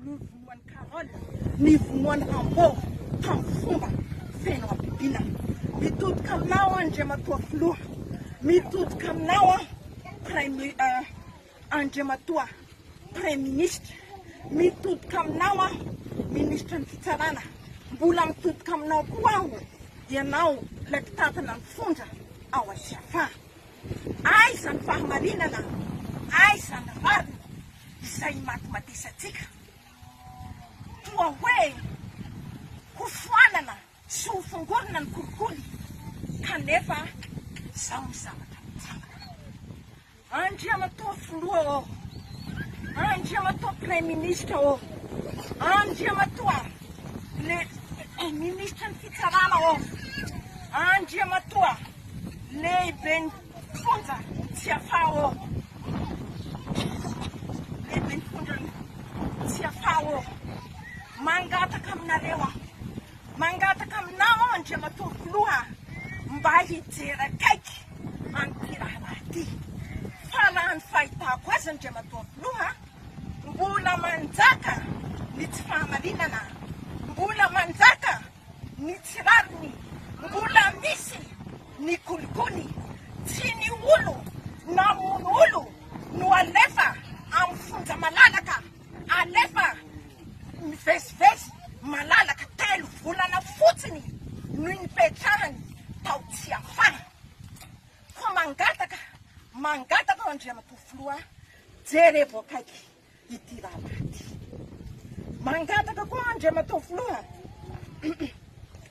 Novonoan'i Carole ny vonoan'i Rambo tamin'ny fomba feno habibiana. Mitodika aminao aho Andriamatoa Filoha, mitodika aminao aho Prime Andriamatoa Praiminisitra, mitodika aminao aho Minisitry ny Fitsarana, mbola mitodika aminao koa aho ianao ilay mpitantana ny fonja ao Aziafa. Aiza ny fahamarinana? Aiza ny rariny izay imatimatesantsika? Toa hoe hofoanana sy hofongorina ny kolikoly kanefa izao ny zavatra mitranga. Andriamatoa Filoha ô! Andriamatoa Praiminisitra ô! Andriamatoa le Minisitry ny Fitsarana ô! Andriamatoa Lehiben'ny fonja Tsiafahy ô! Lehiben'ny fonjan'i Tsiafahy ô! Mangataka aminareo aho, mangataka aminao aho Andriamatoa Filoha mba hijery akaiky an'ity raharaha ity. Fa raha ny fahitako azy Andriamatoa Filoha, mbola manjaka ny tsy fahamarinana, mbola manjaka ny tsy rariny, mbola misy ny kolikoly, tsy ny olo namono olo no alefa amin'ny fonja malalaka, alefa mivezivezy malalaka, telo volana fotsiny no nipetrahany tao Tsiafahy. Koa mangataka, mangataka aho Andriamatoa Filoha, jerevo akaiky ity raharaha ity. Mangataka koa Andriamatoa Filoha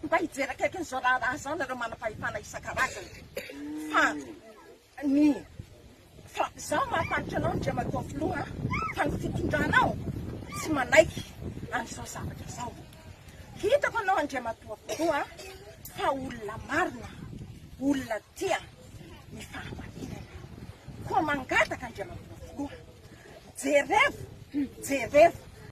mba hijery akaiky an'izao raharaha izao nareo manam-pahefana isan-karazany fa ny fa zaho mahafantatra anao Andriamatoa Filoha fa ny fitondranao tsy manaiky an'izao zavatra izao. Hitako anao Andriamatoa Filoha fa olona marina, olona tia ny fahamarinana. Koa mangataka Andriamatoa Filoha, jerevo, jerevo.